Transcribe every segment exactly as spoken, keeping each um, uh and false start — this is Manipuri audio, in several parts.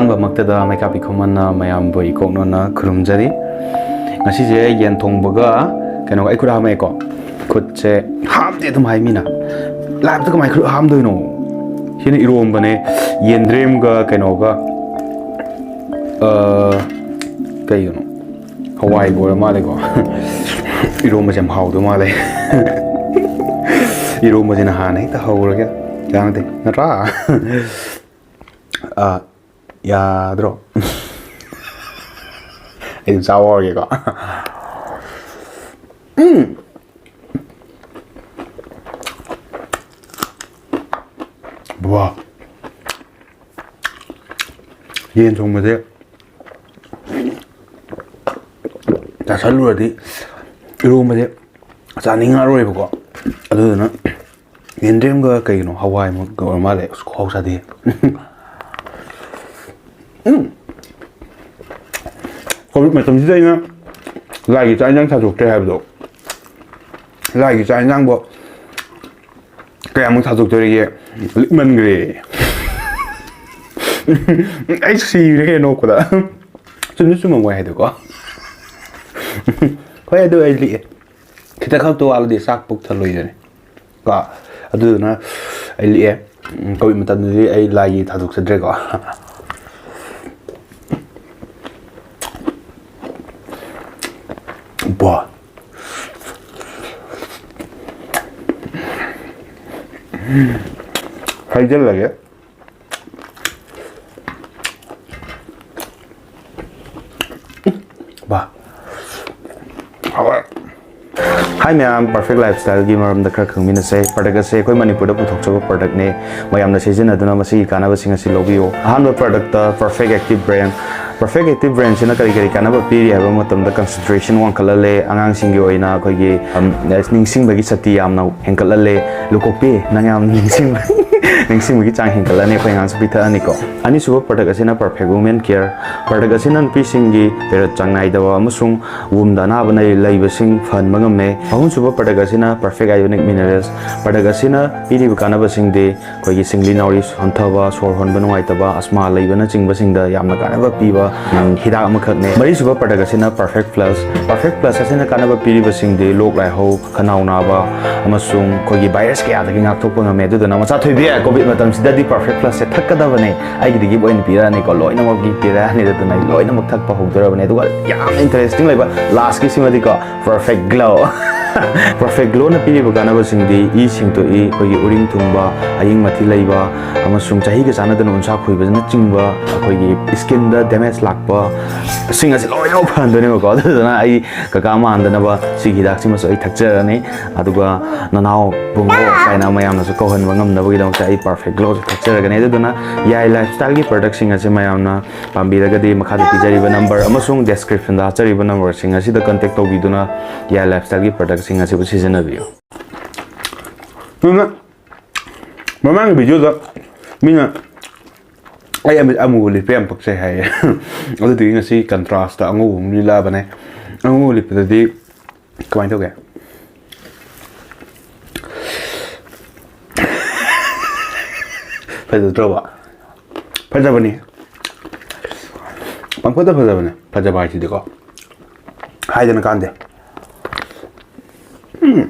ꯑꯍꯥꯟꯕꯃꯛꯇꯗ ꯃꯩꯀꯥꯄꯤ ꯈꯨꯃꯟꯅ ꯃꯌꯥꯝꯕꯨ ꯏꯀꯣꯛꯅꯅ ꯈꯨꯔꯨꯝꯖꯔꯤ꯫ ꯉꯁꯤꯁꯦ ꯌꯦꯟ ꯊꯣꯡꯕꯒ ꯀꯩꯅꯣꯒ ꯑꯩ ꯈꯨꯠ ꯍꯥꯝꯃꯛꯑꯦꯀꯣ꯫ ꯈꯨꯠꯁꯦ ꯍꯥꯝꯗꯦ ꯑꯗꯨꯝ ꯍꯥꯏ ꯃꯤꯅ꯫ ꯂꯥꯏꯞꯇ ꯀꯃꯥꯏꯅ ꯈꯨꯠ ꯍꯥꯝꯗꯣꯏꯅꯣ? ꯁꯤꯅ ꯏꯔꯣꯝꯕꯅꯦ, ꯌꯦꯟꯗ꯭ꯔꯦꯝꯒ ꯀꯩꯅꯣꯒ, ꯑ, ꯀꯩꯒꯤꯅꯣ? ꯍꯋꯥꯏꯕꯨ ꯑꯣꯏꯔ ꯃꯥꯜꯂꯦꯀꯣ꯫ ꯏꯔꯣꯝꯕꯁꯦ ꯌꯥꯝ ꯍꯥꯎꯗꯧ ꯃꯥꯜꯂꯦ꯫ ꯏꯔꯣꯝꯕꯁꯤꯅ ꯍꯥꯟꯅ ꯍꯦꯛꯇ ꯍꯧꯔꯒꯦ꯫ ꯌꯥꯅꯗꯦ, ꯅꯠꯇ꯭ꯔꯥ? ꯑ, ꯌꯥꯗ꯭ꯔꯣ? ꯑꯩ ꯑꯗꯨꯝ ꯆꯥꯕ ꯍꯧꯔꯒꯦꯀꯣ꯫ ꯎꯝ꯫ ꯋꯥ꯫ ꯌꯦꯟ ꯊꯣꯡꯕꯁꯦ ꯆꯥꯁꯜꯂꯨꯔꯗꯤ ꯏꯔꯣꯝꯕꯁꯦ ꯆꯥꯅꯤꯡꯉꯛꯑꯔꯣꯏꯕꯀꯣ꯫ ꯑꯗꯨꯗꯨꯅ ꯌꯦꯟꯗ꯭ꯔꯦꯝꯒ ꯀꯩꯅꯣ ꯍꯋꯥꯏꯃꯨꯛꯀ ꯑꯣꯏꯔ ꯃꯥꯜꯂꯦ꯫ ꯑꯁ, ꯈꯨꯍꯥꯎ ꯆꯥꯗꯦ꯫ ꯎꯝ꯫ ꯀꯣꯚꯤꯗ ꯃꯇꯝꯁꯤꯗ ꯑꯩꯅ ꯂꯥꯏꯒꯤ ꯆꯥꯛ ꯏꯟꯁꯥꯡ ꯊꯥꯗꯣꯛꯇ꯭ꯔꯦ ꯍꯥꯏꯕꯗꯣ, ꯂꯥꯏꯒꯤ ꯆꯥꯛ ꯏꯟꯁꯥꯡꯕꯨ ꯀꯌꯥꯃꯨꯛ ꯊꯥꯗꯣꯛꯇꯣꯔꯤꯒꯦ? ꯂꯤꯛꯃꯟꯈ꯭ꯔꯦ꯫ ꯑꯩ ꯁꯤꯔꯦ ꯀꯩꯅꯣ ꯅꯣꯛꯄꯗ꯫ ꯆꯨꯝꯁꯨ ꯆꯨꯝꯃꯝꯃꯣꯏ ꯍꯥꯏꯗꯣꯀꯣ꯫ ꯍꯣꯏ, ꯑꯗꯨ ꯑꯩ ꯂꯤꯛꯑꯦ꯫ ꯈꯤꯇ ꯈꯛꯇ ꯋꯥꯠꯂꯗꯤ ꯆꯥꯛ ꯄꯨꯛ ꯊꯜꯂꯣꯏꯗꯣꯏꯅꯦ꯫ ꯀꯣ, ꯑꯗꯨꯗꯨꯅ ꯑꯩ ꯂꯤꯛꯑꯦ꯫ ꯎꯝ, ꯀꯣꯚꯤꯗ ꯃꯇꯝꯗꯗꯤ ꯑꯩ ꯂꯥꯏꯒꯤ ꯊꯥꯗꯣꯛꯆꯗ꯭ꯔꯦꯀꯣ꯫ ꯕꯣ꯫ ꯍꯩꯖꯤꯜꯂꯒꯦ꯫ ꯕꯥ꯫ ꯍꯥꯎꯋꯦ꯫ ꯍꯥꯏ ꯃꯌꯥꯝ, Perfect Lifestyleꯒꯤ ꯃꯔꯝꯗ ꯈꯔ ꯈꯪꯃꯤꯟꯅꯁꯦ꯫ Product ꯑꯁꯦ ꯑꯩꯈꯣꯏ ꯃꯅꯤꯄꯨꯔꯗ ꯄꯨꯊꯣꯛꯆꯕ productꯅꯦ꯫ ꯃꯌꯥꯝꯅ ꯁꯤꯖꯤꯟꯅꯗꯨꯅ ꯃꯁꯤꯒꯤ ꯀꯥꯟꯅꯕꯁꯤꯡ ꯑꯁꯤ ꯂꯧꯕꯤꯌꯨ꯫ ꯑꯍꯥꯟꯕ productꯇ Perfect Active Brain꯫ Perfect Active Brainꯁꯤꯅ ꯀꯔꯤ ꯀꯔꯤ ꯀꯥꯟꯅꯕ ꯄꯤꯔꯤ ꯍꯥꯏꯕ ꯃꯇꯝꯗ, concentration ꯋꯥꯡꯈꯠꯍꯜꯂꯦ, ꯑꯉꯥꯡꯁꯤꯡꯒꯤ ꯑꯣꯏꯅ ꯑꯩꯈꯣꯏꯒꯤ, ꯑꯝ, ꯅꯤꯡꯁꯤꯡꯕꯒꯤ ꯁꯛꯇꯤ ꯌꯥꯝꯅ ꯍꯦꯟꯒꯠꯍꯜꯂꯦ꯫ ꯂꯨꯀꯣꯛꯄꯤ, ꯅꯪ ꯌꯥꯝ ꯅꯤꯡꯁꯤꯡꯕ꯫ ꯅꯤꯡꯁꯤꯡꯕꯒꯤ ꯆꯥꯡ ꯍꯦꯟꯒꯠꯂꯅꯤ, ꯑꯩꯈꯣꯏ ꯑꯉꯥꯡꯁꯨ ꯄꯤꯊꯛꯑꯅꯤꯀꯣ꯫ ꯑꯅꯤꯁꯨꯕ ꯄ꯭ꯔꯗꯛ ꯑꯁꯤꯅ Perfect Women Care꯫ ꯄ꯭ꯔꯗꯛ ꯑꯁꯤꯅ ꯅꯨꯄꯤꯁꯤꯡꯒꯤ ꯄꯦꯔꯠ ꯆꯥꯡ ꯅꯥꯏꯗꯕ ꯑꯃꯁꯨꯡ ꯋꯨꯝꯗ ꯑꯅꯥꯕ ꯂꯩ- ꯂꯩꯕꯁꯤꯡ ꯐꯍꯟꯕ ꯉꯝꯃꯦ꯫ ꯑꯍꯨꯝꯁꯨꯕ ꯄ꯭ꯔꯗꯛ ꯑꯁꯤꯅ Perfect Ionic Minerals꯫ ꯄ꯭ꯔꯗꯛ ꯑꯁꯤꯅ ꯄꯤꯔꯤꯕ ꯀꯥꯟꯅꯕꯁꯤꯡꯗꯤ ꯑꯩꯈꯣꯏꯒꯤ ꯁꯤꯡꯂꯤ ꯅꯥꯎꯔꯤ ꯍꯟꯊꯕ, ꯁꯣꯔ ꯍꯣꯟꯕ ꯅꯨꯡꯉꯥꯏꯇꯕ, ꯑꯁꯃꯥ ꯂꯩꯕꯅꯆꯤꯡꯕꯁꯤꯡꯗ ꯌꯥꯝꯅ ꯀꯥꯟꯅꯕ ꯄꯤꯕ, ꯎꯝ, ꯍꯤꯗꯥꯛ ꯑꯃꯈꯛꯅꯦ꯫ ꯃꯔꯤꯁꯨꯕ ꯄ꯭ꯔꯗꯛ ꯑꯁꯤꯅ Perfect Plus꯫ Perfect Plus ꯑꯁꯤꯅ ꯀꯥꯟꯅꯕ ꯄꯤꯔꯤꯕꯁꯤꯡꯗꯤ ꯂꯣꯛ ꯂꯥꯏꯍꯧ, ꯈꯅꯥꯎ ꯅꯥꯕ ꯑꯃꯁꯨꯡ ꯑꯩꯈꯣꯏꯒꯤ ꯚꯥꯏꯔꯁ ꯀꯌꯥꯗꯒꯤ ꯉꯥꯛꯊꯣꯛꯄ ꯉꯝꯃꯦ꯫ ꯑꯗꯨꯗꯨꯅ ꯃꯆꯥ ꯊꯣꯏꯕꯤ, ꯀꯣꯚꯤꯗ ꯃꯇꯝꯁꯤꯗꯗꯤ Perfect Plus ꯁꯦ ꯊꯛꯀꯗꯕꯅꯦ꯫ ꯑꯩꯒꯤꯗꯤ ꯒꯤꯐ ꯑꯣꯏꯅ ꯄꯤꯔꯛꯑꯅꯤꯀꯣ, ꯂꯣꯏꯅꯃꯛ ꯒꯤꯐ ꯄꯤꯔꯛꯑꯅꯤ꯫ ꯑꯗꯨꯗꯨꯅ ꯑꯩ ꯂꯣꯏꯅꯃꯛ ꯊꯛꯄ ꯍꯧꯗꯣꯔꯕꯅꯦ꯫ ꯑꯗꯨꯒ ꯌꯥꯝ ꯏꯟꯇꯔꯦꯁꯇꯤꯡ ꯂꯩꯕ ꯂꯥꯁꯀꯤꯁꯤꯃꯗꯤꯀꯣ, Perfect Glow꯫ Perfect Glow ꯅ ꯄꯤꯔꯤꯕ ꯀꯥꯟꯅꯕꯁꯤꯡꯗꯤ ꯏ ꯁꯦꯡꯗꯣꯛꯏ, ꯑꯩꯈꯣꯏꯒꯤ ꯎꯔꯤꯡ ꯊꯨꯡꯕ, ꯑꯌꯤꯡ ꯃꯊꯤ ꯂꯩꯕ, ꯑꯃꯁꯨꯡ ꯆꯍꯤꯒ ꯆꯥꯟꯅꯗꯅ ꯎꯟꯁꯥ ꯈꯣꯏꯕꯅꯆꯤꯡꯕ ꯑꯩꯈꯣꯏꯒꯤ ꯁ꯭ꯀꯤꯟꯗ ꯗꯦꯃꯦꯖ ꯂꯥꯛꯄ ꯁꯤꯡ ꯑꯁꯤ ꯂꯣꯏꯅꯃꯛ ꯐꯍꯟꯗꯣꯏꯅꯦꯕꯀꯣ꯫ ꯑꯗꯨꯗꯨꯅ ꯑꯩ ꯀꯀꯥ ꯃꯥꯟꯗꯅꯕ ꯁꯤꯒꯤ ꯍꯤꯗꯥꯛꯁꯤꯃꯁꯨ ꯑꯩ ꯊꯛꯆꯔꯅꯤ꯫ ꯑꯗꯨꯒ ꯅꯅꯥꯎ ꯕꯨꯡꯉꯣ ꯀꯥꯏꯅ ꯃꯌꯥꯝꯅꯁꯨ ꯀꯧꯍꯟꯕ ꯉꯝꯅꯕꯒꯤꯗꯃꯛꯇ ꯑꯩ Perfect Glow ꯁꯦ ꯊꯛꯆꯔꯒꯅꯤ꯫ ꯑꯗꯨꯗꯨꯅ ꯌꯥꯏ ꯂꯥꯏꯐꯁ꯭ꯇꯥꯏꯜꯒꯤ ꯄ꯭ꯔꯗꯛꯁꯤꯡ ꯑꯁꯤ ꯃꯌꯥꯝꯅ ꯄꯥꯝꯕꯤꯔꯒꯗꯤ ꯃꯈꯥꯗ ꯄꯤꯖꯔꯤꯕ ꯅꯝꯕꯔ ꯑꯃꯁꯨꯡ ꯗꯦꯁꯀ꯭ꯔꯤꯞꯁꯟꯗ ꯍꯥꯞꯆꯔꯤꯕ ꯅꯝꯕꯔꯁꯤꯡ ꯑꯁꯤꯗ ꯀꯟꯇꯦꯛ ꯇꯧꯕꯤꯗꯨꯅ ꯌꯥꯏ ꯂꯥꯏꯐꯁ꯭ꯇꯥꯏꯜꯒꯤ ꯄ꯭ꯔꯗꯛꯁꯤꯡ ꯑꯁꯤꯕꯨ ꯁꯤꯖꯤꯟꯅꯕꯤꯌꯨ꯫ ꯑꯗꯨꯅ ꯃꯃꯥꯡꯒꯤ ꯚꯤꯗꯤꯑꯣꯗ ꯃꯤꯅ ꯑꯩ ꯑꯃ- ꯑꯃꯨꯕ ꯂꯤꯠꯄ ꯌꯥꯝ ꯄꯛꯆꯩ ꯍꯥꯏꯌꯦ꯫ ꯑꯗꯨꯗꯨꯒꯤ ꯉꯁꯤ ꯀꯟꯇ꯭ꯔꯥꯁꯇ ꯑꯉꯧꯕ ꯑꯃ ꯂꯤꯠꯂꯛꯑꯕꯅꯦ꯫ ꯑꯉꯧꯕ ꯂꯤꯠꯄꯗꯗꯤ ꯀꯃꯥꯏꯅ ꯇꯧꯒꯦ? ꯐꯖꯗ꯭ꯔꯣꯕ? ꯐꯖꯕꯅꯤ꯫ ꯄꯪꯐꯖ ꯐꯖꯕꯅꯦ꯫ ꯐꯖꯕ ꯍꯥꯏꯁꯤꯗꯤꯀꯣ, ꯍꯥꯏꯗꯅ ꯀꯥꯟꯗꯦ꯫ ꯎꯝ꯫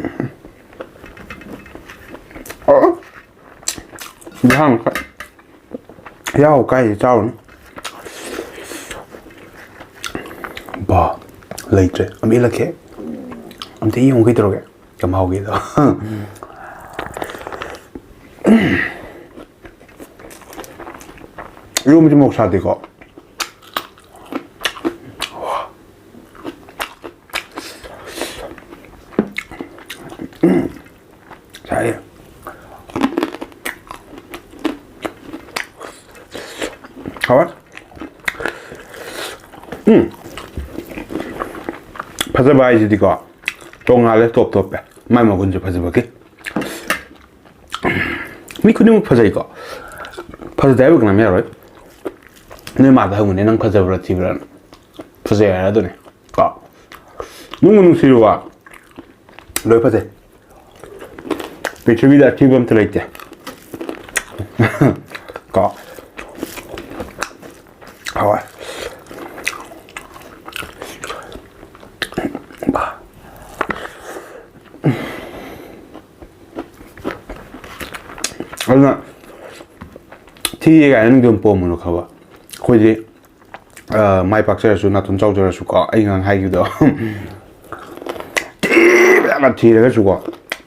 ꯑꯣ꯫ ꯏꯟꯖꯥꯡ ꯈ-, ꯌꯥꯎ ꯀꯥꯏꯗ ꯆꯥꯎꯅꯤ? ꯕꯥ, ꯂꯩꯇ꯭ꯔꯦ꯫ ꯑꯃ ꯏꯜꯂꯛꯀꯦ꯫ ꯑꯝꯇ ꯌꯦꯡꯉꯨ ꯀꯩꯗꯧꯔꯒꯦ? ꯀꯃꯥꯎꯒꯤꯗꯣ꯫ ꯏꯔꯣꯝꯕꯁꯦ ꯃꯣꯔꯣꯛ ꯁꯥꯗꯦꯀꯣ꯫ ꯁꯥꯏꯌꯦ꯫ ꯍꯥꯎꯋꯦ꯫ ꯎꯝ꯫ ꯐꯖꯕ ꯍꯥꯏꯁꯤꯗꯤꯀꯣ, ꯇꯣꯉꯥꯜꯂꯦ, ꯇꯣꯞ ꯇꯣꯞꯄꯦ꯫ ꯃꯥꯏ ꯃꯒꯨꯟꯁꯦ ꯐꯖꯕꯒꯤ꯫ ꯃꯤ ꯈꯨꯗꯤꯡꯃꯛ ꯐꯖꯩꯀꯣ꯫ ꯐꯖꯗꯦ ꯍꯥꯏꯕ ꯀꯅꯥꯝ ꯌꯥꯔꯣꯏ꯫ ꯅꯣꯏ ꯃꯥꯗ ꯍꯪꯉꯨꯅꯦ, "ꯅꯪ ꯐꯖꯕ꯭ꯔꯥ ꯊꯤꯕ꯭ꯔꯥ?" ꯐꯖꯩ ꯍꯥꯏꯔ ꯑꯗꯨꯅꯦ ꯀꯣ꯫ ꯅꯨꯡꯕꯨ ꯅꯨꯡꯁꯤꯔꯨꯕ ꯂꯣꯏ ꯐꯖꯩ꯫ ꯄ꯭ꯔꯤꯊꯤꯕꯤꯗ ꯑꯊꯤꯕ ꯑꯝꯇ ꯂꯩꯇꯦ꯫ ꯀꯣ꯫ ꯍꯣꯏ꯫ ꯑꯗꯨꯅ ꯊꯤꯌꯦ ꯀꯥꯏꯅ ꯅꯪꯗꯤ ꯑꯗꯨꯝ ꯄꯣꯝꯃꯨꯅꯨ ꯈꯪꯉꯕ꯫ ꯑꯩꯈꯣꯏꯗꯤ, ꯑ, ꯃꯥꯏ ꯄꯥꯛꯆꯔꯁꯨ, ꯅꯥꯇꯣꯟ ꯆꯥꯎꯖꯔꯁꯨꯀꯣ, ꯑꯩ ꯉꯔꯥꯡ ꯍꯥꯏꯈꯤꯕꯗꯣ꯫ ꯊꯤꯕ ꯌꯥꯝꯅ ꯊꯤꯔꯒꯁꯨꯀꯣ,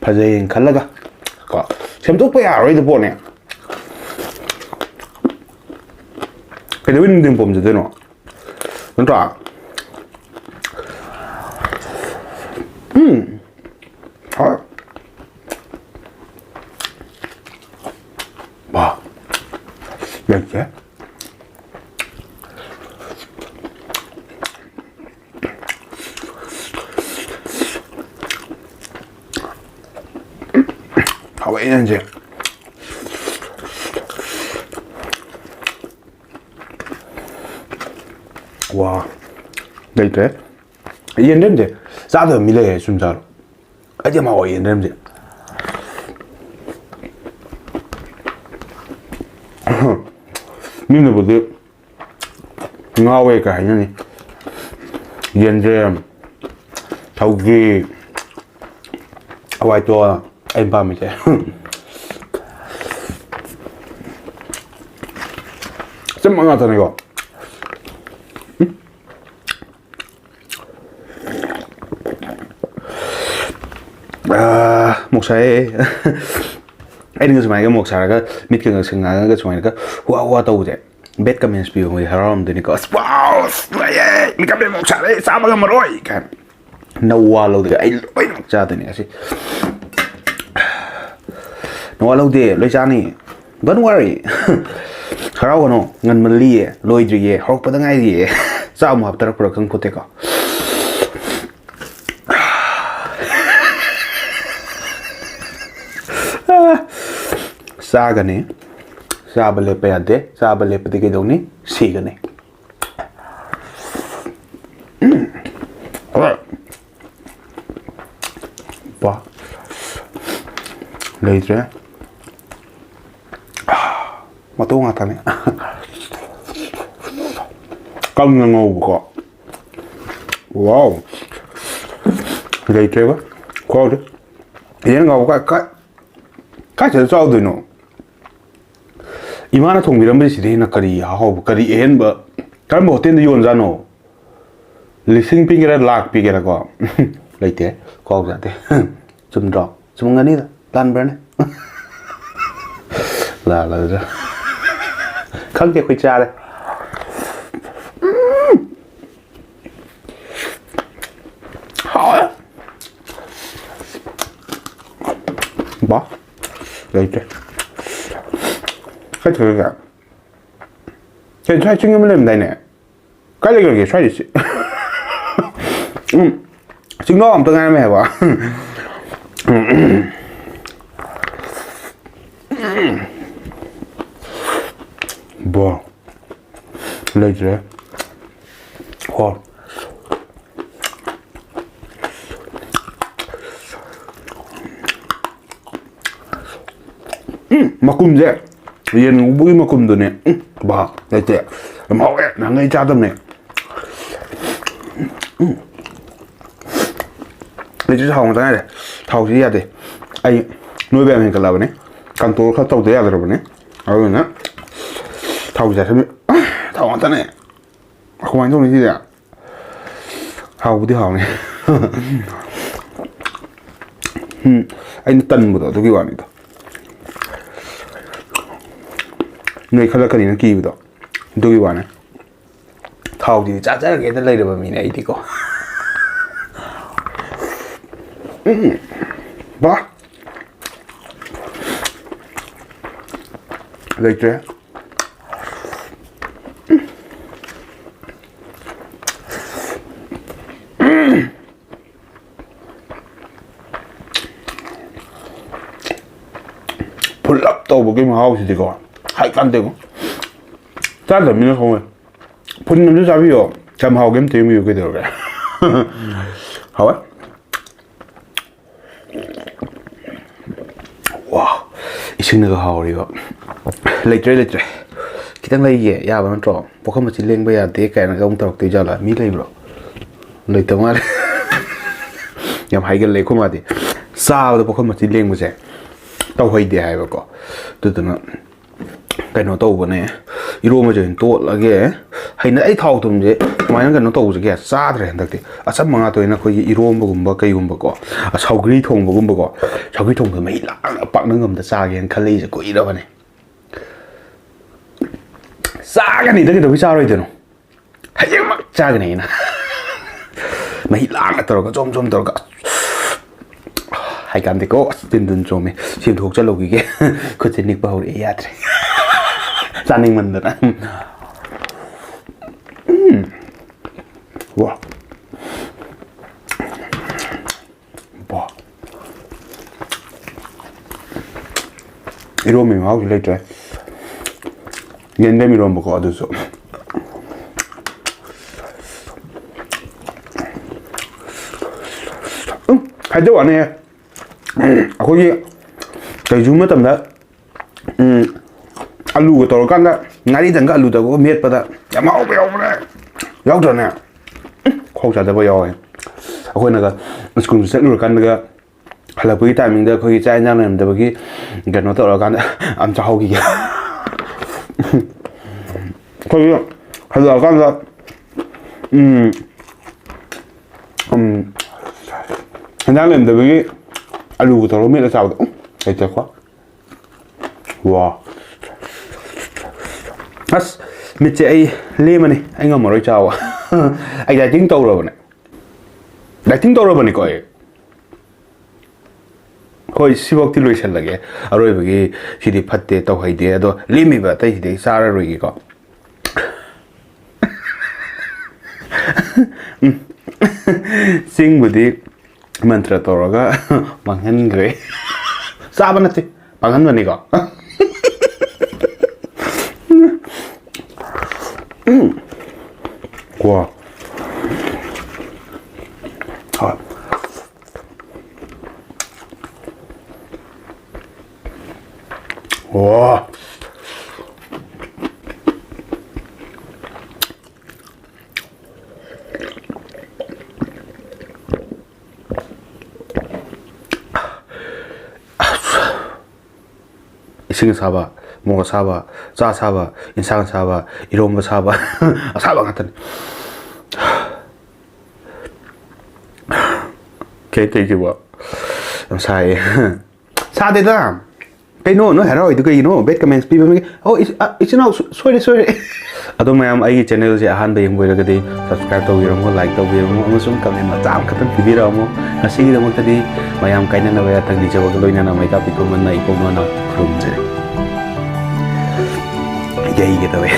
ꯐꯖꯩꯌꯦꯅ ꯈꯜꯂꯒ ꯀꯣ, ꯁꯦꯝꯗꯣꯛꯄ ꯌꯥꯔꯣꯏꯗ ꯄꯣꯠꯅꯦ꯫ ꯀꯩꯗꯧꯕꯩ ꯅꯨꯡꯊꯤꯟ ꯄꯣꯝꯖꯗꯣꯏꯅꯣ? ꯅꯠꯇ꯭ꯔꯥ? ꯎꯝ꯫ ꯍꯣꯏ꯫ ꯋꯥ꯫ ꯂꯩꯇꯦ꯫ ꯍꯥꯎꯋꯦ ꯌꯦꯟꯁꯦ꯫ ꯋꯥ꯫ ꯂꯩꯇ꯭ꯔꯦ꯫ ꯌꯦꯟꯗꯦꯝꯁꯦ ꯆꯥꯗꯕ ꯃꯤ ꯂꯩꯌꯦ, ꯆꯨꯝꯖꯥꯜꯂꯣ? ꯑꯩꯗꯤ ꯌꯥꯝ ꯍꯥꯎꯋꯦ ꯌꯦꯟꯗꯦꯝꯁꯦ꯫ ꯃꯤꯅꯕꯨꯗꯤ ꯉꯥꯎꯋꯦ ꯀꯥꯏ ꯍꯥꯏꯅꯅꯤ꯫ ꯌꯦꯟꯗꯦꯝ, ꯁꯧꯒ꯭ꯔꯤ, ꯍꯋꯥꯏ ꯇꯣ ꯑꯩꯅ ꯄꯥꯝꯃꯤꯁꯦ꯫ ꯑꯆꯝꯕ ꯉꯥꯛꯇꯅꯤꯀꯣ꯫ ꯑꯥ, ꯃꯣꯛ ꯁꯥꯏꯌꯦ꯫ ꯑꯩꯅꯒ ꯁꯨꯃꯥꯏꯅꯒ ꯃꯣꯛ ꯁꯥꯔꯒ ꯃꯤꯠꯀ ꯉꯥꯡꯁꯪ ꯉꯥꯡꯉꯒ ꯁꯨꯃꯥꯏꯅꯒ ꯋꯥ ꯋꯥ ꯇꯧꯕꯁꯦ꯫ Bad comments ꯄꯤꯕ ꯃꯣꯏ ꯍꯔꯥꯎꯔꯝꯗꯣꯏꯅꯤꯀꯣ꯫ "ꯑꯁ, wow, ꯑꯁ, ꯅꯨꯡꯉꯥꯏꯌꯦ, ꯃꯤꯀꯞ ꯃꯣꯛ ꯁꯥꯔꯦ, ꯆꯥꯕ ꯉꯝꯃꯔꯣꯏ" ꯀꯥꯏꯅ꯫ ꯅꯋꯥ ꯂꯧꯗꯦ, ꯑꯩ ꯂꯣꯏꯅꯃꯛ ꯆꯥꯗꯣꯏꯅꯦ ꯉꯁꯤ꯫ ꯅꯋꯥ ꯂꯧꯗꯦ, ꯂꯣꯏ ꯆꯥꯅꯤ꯫ Don't worry꯫ ꯍꯔꯥꯎꯒꯅꯣ, ꯉꯟꯃꯜꯂꯤꯌꯦ, ꯂꯣꯏꯗ꯭ꯔꯤꯌꯦ, ꯍꯧꯔꯛꯄꯗ ꯉꯥꯏꯔꯤꯌꯦ꯫ ꯆꯥꯛ ꯑꯃꯨꯛ ꯍꯥꯞꯊꯔꯛꯄ꯭ꯔꯥ ꯈꯪ ꯄꯣꯠꯇꯦꯀꯣ꯫ ꯆꯥꯒꯅꯤ꯫ ꯆꯥꯕ ꯂꯦꯞꯄ ꯌꯥꯗꯦ꯫ ꯆꯥꯕ ꯂꯦꯞꯄꯗꯤ ꯀꯩꯗꯧꯅꯤ? ꯁꯤꯒꯅꯤ꯫ ꯄꯥ꯫ ꯂꯩꯇ꯭ꯔꯦ꯫ ꯃꯇꯣꯡ ꯉꯥꯛꯇꯅꯦ꯫ ꯀꯪꯅ ꯉꯧꯕꯀꯣ꯫ ꯋꯥꯎ꯫ ꯂꯩꯇ꯭ꯔꯦꯕ꯫ ꯈꯨꯍꯥꯎꯗꯤ꯫ ꯌꯦꯟ ꯉꯧꯕ ꯀꯥꯏ, ꯀꯥꯏ, ꯀꯥꯏ ꯆꯠꯂ ꯆꯥꯎꯗꯣꯏꯅꯣ? ꯏꯃꯥꯅ ꯊꯣꯡꯕꯤꯔꯝꯕꯁꯤꯗ ꯍꯦꯟꯅ ꯀꯔꯤ ꯑꯍꯥꯎꯕ, ꯀꯔꯤ ꯑꯍꯦꯟꯕ, ꯀꯔꯝꯕ ꯍꯣꯇꯦꯜꯗ ꯌꯣꯟꯖꯥꯠꯅꯣ? ꯂꯤꯁꯤꯡ ꯄꯤꯒꯦꯔꯥ, ꯂꯥꯛ ꯄꯤꯒꯦꯔꯥꯀꯣ? ꯂꯩꯇꯦ꯫ ꯈꯨꯍꯥꯎ ꯌꯥꯗꯦ꯫ ꯆꯨꯝꯗ꯭ꯔꯣ? ꯆꯨꯝꯒꯅꯤꯗ꯫ ꯂꯥꯟꯕ꯭ꯔꯅꯦ? ꯂꯥꯜꯂꯗ꯭ꯔꯥ? ꯈꯪꯗꯦ, ꯑꯩꯈꯣꯏ ꯆꯥꯔꯦ꯫ ꯎꯝ! ꯍꯥꯎꯋꯦ꯫ ꯕꯥ, ꯂꯩꯇ꯭ꯔꯦ꯫ ꯀꯥꯏ ꯆꯠꯈ꯭ꯔꯒꯦ? ꯀꯩꯅꯣ, ꯁ꯭ꯋꯥꯏ ꯆꯤꯡ ꯑꯃ ꯂꯩꯔꯝꯗꯥꯏꯅꯦ? ꯀꯥꯏ ꯂꯩꯈ꯭ꯔꯒꯦ ꯁ꯭ꯋꯥꯏꯁꯦ? ꯎꯝ, ꯆꯤꯡꯗꯣ ꯑꯝꯇ ꯉꯥꯏꯔꯝꯃꯦ ꯍꯥꯏꯕ꯫ ꯕꯣ꯫ ꯂꯩꯇ꯭ꯔꯦ꯫ ꯍꯣ꯫ ꯎꯝ, ꯃꯀꯨꯝꯁꯦ, ꯌꯦꯟ ꯉꯧꯕꯒꯤ ꯃꯀꯨꯝꯗꯨꯅꯦ꯫ ꯎꯝ, ꯕꯥ, ꯂꯩꯇꯦ꯫ ꯌꯥꯝ ꯍꯥꯎꯋꯦ, ꯅꯍꯥꯟꯒꯩ ꯆꯥꯗꯕꯅꯦ꯫ ꯎꯝ꯫ ꯑꯩꯁꯨ ꯊꯥꯎ ꯉꯥꯛꯇ ꯉꯥꯏꯔꯦ꯫ ꯊꯥꯎꯁꯤ ꯌꯥꯗꯦ꯫ ꯑꯩ ꯅꯣꯏꯕ ꯌꯥꯝ ꯍꯦꯟꯒꯠꯂꯕꯅꯦ꯫ Control ꯈꯔ ꯇꯧꯗ ꯌꯥꯗ꯭ꯔꯕꯅꯦ꯫ ꯑꯗꯨꯅ ꯊꯥꯎꯁꯤ ꯆꯥꯁꯤꯟꯕ-, ꯊꯥꯎ ꯉꯥꯛꯇꯅꯦ꯫ ꯀꯃꯥꯏꯅ ꯇꯧꯅꯤ ꯁꯤꯗꯤ? ꯍꯥꯎꯕꯨꯗꯤ ꯍꯥꯎꯅꯤ꯫ ꯎꯝ, ꯑꯩꯅ ꯇꯟꯕꯗꯣ ꯑꯗꯨꯒꯤ ꯋꯥꯅꯤꯗ꯫ ꯅꯣꯏ ꯈꯜꯂꯛꯀꯅꯤꯅ ꯀꯤꯕꯗꯣ ꯑꯗꯨꯒꯤ ꯋꯥꯅꯤ꯫ ꯊꯥꯎꯗꯤ ꯆꯥꯖꯔꯒꯦꯅ ꯂꯩꯔꯕ ꯃꯤꯅꯦ ꯑꯩꯗꯤꯀꯣ꯫ ꯎꯝ, ꯕꯥ꯫ ꯂꯩꯇ꯭ꯔꯦ꯫ ꯐꯨꯜꯂꯞ ꯇꯧꯕꯒꯤ ꯃꯍꯥꯎꯁꯤꯗꯤꯀꯣ, ꯍꯥꯏ ꯀꯥꯟꯗꯦꯀꯣ꯫ ꯆꯥꯗꯕꯅꯤꯅ ꯈꯪꯉꯣꯏ꯫ ꯐꯨꯟ ꯑꯝꯇ ꯆꯥꯕꯤꯌꯣ꯫ ꯌꯥꯝ ꯍꯥꯎꯒꯦ ꯑꯝꯇ ꯌꯦꯡꯕꯤꯌꯨ ꯀꯩꯗꯧꯔꯒꯦ꯫ ꯍꯥꯎꯋꯦ꯫ ꯋꯥ, ꯏꯁꯤꯡꯅꯒ ꯍꯥꯎꯔꯤꯕ꯫ ꯂꯩꯇ꯭ꯔꯦ, ꯂꯩꯇ꯭ꯔꯦ꯫ ꯈꯤꯇꯪ ꯂꯩꯒꯦ ꯌꯥꯕ ꯅꯠꯇ꯭ꯔꯣ? ꯄꯨꯈꯝ ꯃꯆꯤ ꯂꯦꯡꯕ ꯌꯥꯗꯦ ꯀꯥꯏꯅꯒ ꯑꯃꯨꯛ ꯇꯧꯔꯛꯇꯣꯏ ꯖꯥꯠꯂꯥ? ꯃꯤ ꯂꯩꯕ꯭ꯔꯣ? ꯂꯩꯇꯕ ꯃꯥꯜꯂꯦ꯫ ꯌꯥꯝ ꯍꯥꯏꯒꯜꯂꯦ ꯑꯩꯈꯣꯏ ꯃꯥꯗꯤ꯫ ꯆꯥꯕꯗ ꯄꯨꯈꯝ ꯃꯆꯤ ꯂꯦꯡꯕꯁꯦ ꯇꯧꯍꯩꯗꯦ ꯍꯥꯏꯕꯀꯣ꯫ ꯑꯗꯨꯗꯨꯅ ꯀꯩꯅꯣ ꯇꯧꯕꯅꯦ, ꯏꯔꯣꯝꯕꯁꯦ ꯑꯣꯏꯅ ꯇꯣꯠꯂꯒꯦ꯫ ꯍꯩꯅ-, ꯑꯩ ꯊꯥꯎ ꯊꯨꯝꯁꯦ ꯁꯨꯃꯥꯏꯅ ꯀꯩꯅꯣ ꯇꯧꯕꯁꯦ ꯀꯌꯥ ꯆꯥꯗ꯭ꯔꯦ ꯍꯟꯗꯛꯇꯤ꯫ ꯑꯆꯝꯕ ꯉꯥꯛꯇ ꯑꯣꯏꯅ ꯑꯩꯈꯣꯏꯒꯤ ꯏꯔꯣꯝꯕꯒꯨꯝꯕ ꯀꯩꯒꯨꯝꯕꯀꯣ, ꯁꯧꯒ꯭ꯔꯤ ꯊꯣꯡꯕꯒꯨꯝꯕꯀꯣ, ꯁꯧꯒ꯭ꯔꯤ ꯊꯣꯡꯕꯗ ꯃꯍꯤ ꯂꯥꯡꯅ ꯄꯥꯛꯅꯝ ꯑꯝꯇ ꯆꯥꯒꯦꯅ ꯈꯜꯂꯛꯏꯁꯦ ꯀꯨꯏꯔꯕꯅꯦ꯫ ꯆꯥꯒꯅꯤꯗ, ꯀꯩꯗꯧꯕꯩ ꯆꯥꯔꯣꯏꯗꯣꯏꯅꯣ? ꯍꯌꯦꯡꯃꯛ ꯆꯥꯒꯅꯤ ꯑꯩꯅ꯫ ꯃꯍꯤ ꯂꯥꯡꯅ ꯇꯧꯔꯒ, ꯆꯣꯝ ꯆꯣꯝ ꯇꯧꯔꯒ꯫ ꯍꯥꯏꯀꯥꯟꯗꯦꯀꯣ, ꯑꯁ, ꯇꯤꯟ ꯇꯨꯟ ꯆꯣꯝꯃꯦ꯫ ꯁꯤ ꯑꯝꯇ ꯍꯨꯛꯆꯜꯍꯧꯈꯤꯒꯦ꯫ ꯈꯨꯠꯁꯦ ꯅꯤꯛꯄ ꯍꯧꯔꯛꯑꯦ, ꯌꯥꯗ꯭ꯔꯦ꯫ ꯆꯥꯅꯤꯡꯃꯟꯗꯅ꯫ ꯎꯝ꯫ ꯋꯥ꯫ ꯕꯥ꯫ ꯏꯔꯣꯝꯕꯒꯤ ꯃꯍꯥꯎꯁꯨ ꯂꯩꯇ꯭ꯔꯦ꯫ ꯌꯦꯟꯗꯦꯝ ꯏꯔꯣꯝꯕꯀꯣ, ꯑꯗꯨꯁꯨ꯫ ꯎꯝ, ꯍꯥꯏꯖꯕ ꯋꯥꯅꯤ, ꯑꯩꯈꯣꯏꯒꯤ ꯀꯩꯁꯨ ꯃꯇꯝꯗ ꯎꯝ, ꯑꯂꯨꯒ ꯇꯧꯔꯀꯥꯟꯗ, ꯉꯥꯔꯤꯗꯪꯒ ꯑꯂꯨꯗꯒ ꯃꯦꯠꯄꯗ ꯌꯥꯝ ꯍꯥꯎꯕ ꯌꯥꯎꯕꯅꯦ꯫ ꯌꯥꯎꯗ꯭ꯔꯅꯦ? ꯎꯝ, ꯈꯣꯡ ꯆꯥꯗꯕ ꯌꯥꯎꯋꯦ꯫ ꯑꯩꯈꯣꯏꯅꯒ ꯁ꯭ꯀꯨꯜ ꯆꯠꯂꯨꯔꯀꯥꯟꯗꯒ ꯍꯜꯂꯛꯄꯒꯤ ꯇꯥꯏꯃꯤꯡꯗ ꯑꯩꯈꯣꯏꯒꯤ ꯆꯥꯛ ꯏꯟꯖꯥꯡ ꯂꯩꯔꯝꯗꯕꯒꯤ ꯀꯩꯅꯣ ꯇꯧꯔꯀꯥꯟꯗ ꯌꯥꯝ ꯆꯥꯍꯧꯈꯤꯒꯦ꯫ ꯑꯩꯈꯣꯏꯒꯤ ꯍꯜꯂꯛꯑꯀꯥꯟꯗ, ꯎꯝ, ꯎꯝ, ꯏꯟꯖꯥꯡ ꯂꯩꯔꯝꯗꯕꯒꯤ ꯑꯂꯨꯒ ꯇꯧꯔꯒ ꯃꯦꯠꯂ ꯆꯥꯕꯗꯣ, ꯎꯝ, ꯂꯩꯇ꯭ꯔꯦꯀꯣ꯫ ꯋꯥ꯫ ꯑꯁ, ꯃꯤꯠꯁꯦ ꯑꯩ ꯂꯦꯝꯃꯅꯤ, ꯑꯩ ꯉꯝꯃꯔꯣꯏ ꯆꯥꯕ꯫ ꯑꯩ dieting ꯇꯧꯔꯕꯅꯦ꯫ Dieting ꯇꯧꯔꯕꯅꯤꯀꯣ ꯑꯩ꯫ ꯍꯣꯏ, ꯁꯤꯐꯧꯗꯤ ꯂꯣꯏꯁꯤꯜꯂꯒꯦ꯫ ꯑꯔꯣꯏꯕꯒꯤ ꯁꯤꯗꯤ ꯐꯠꯇꯦ, ꯇꯧꯍꯩꯗꯦ꯫ ꯑꯗꯣ ꯂꯦꯝꯃꯤꯕ ꯑꯇꯩꯁꯤꯗꯤ ꯑꯩ ꯆꯥꯔꯔꯣꯏꯒꯦꯀꯣ꯫ ꯎꯝ꯫ ꯆꯤꯡꯕꯨꯗꯤ ꯃꯟꯇ꯭ꯔ ꯇꯧꯔꯒ ꯃꯥꯡꯍꯟꯈ꯭ꯔꯦ꯫ ꯆꯥꯕ ꯅꯠꯇꯦ, ꯑꯉꯟꯕꯅꯤꯀꯣ꯫ ꯎꯝ꯫ ꯀꯣ꯫ ꯍꯣꯏ꯫ ꯑꯣ꯫ ꯏꯁꯤꯡ ꯑꯁꯥꯕ, ꯃꯣꯔꯣꯛ ꯑꯁꯥꯕ, ꯆꯥ ꯑꯁꯥꯕ, ꯏꯟꯁꯥꯡ ꯑꯁꯥꯕ, ꯏꯔꯣꯝꯕ ꯑꯁꯥꯕ, ꯑꯁꯥꯕ ꯉꯥꯛꯇꯅꯤ꯫ ꯀꯩ ꯇꯧꯔꯤꯁꯤꯕꯣ? ꯌꯥꯝ ꯁꯥꯏꯌꯦ꯫ ꯁꯥꯗꯦꯗ꯫ ꯀꯩꯅꯣ ꯅꯣꯏ ꯍꯔꯥꯎꯔꯤꯗꯣ ꯀꯩꯒꯤꯅꯣ? Bad comments ꯄꯤꯕ ꯃꯤꯒꯤ, "ꯑꯣ, ꯏꯆ-, ꯑ, ꯏꯆꯤꯟ ꯏꯅꯥꯎ ꯁꯣ-, ꯁꯣꯏꯔꯦ, ꯁꯣꯏꯔꯦ꯫" ꯑꯗꯣ ꯃꯌꯥꯝ ꯑꯩꯒꯤ channelꯁꯦ ꯑꯍꯥꯟꯕ ꯌꯦꯡꯕ ꯑꯣꯏꯔꯒꯗꯤ subscribe ꯇꯧꯕꯤꯔꯝꯃꯣ, like ꯇꯧꯕꯤꯔꯝꯃꯣ, ꯑꯃꯁꯨꯡ comment ꯃꯆꯥ ꯑꯃꯈꯛꯇꯪ ꯄꯤꯕꯤꯔꯛꯑꯝꯃꯣ꯫ ꯉꯁꯤꯒꯤꯗꯃꯛꯇꯗꯤ ꯃꯌꯥꯝ ꯀꯥꯏꯅꯅꯕ ꯌꯥꯊꯪ ꯅꯤꯖꯕꯒ ꯂꯣꯏꯅꯅ ꯃꯩꯔꯥ ꯄꯤꯊꯣꯡꯕꯅ ꯏꯄꯣꯛ ꯅꯨꯃꯤꯠꯅ ꯈꯨꯔꯨꯝꯖꯔꯤ꯫ ꯌꯩꯒꯦ ꯇꯧꯋꯦ꯫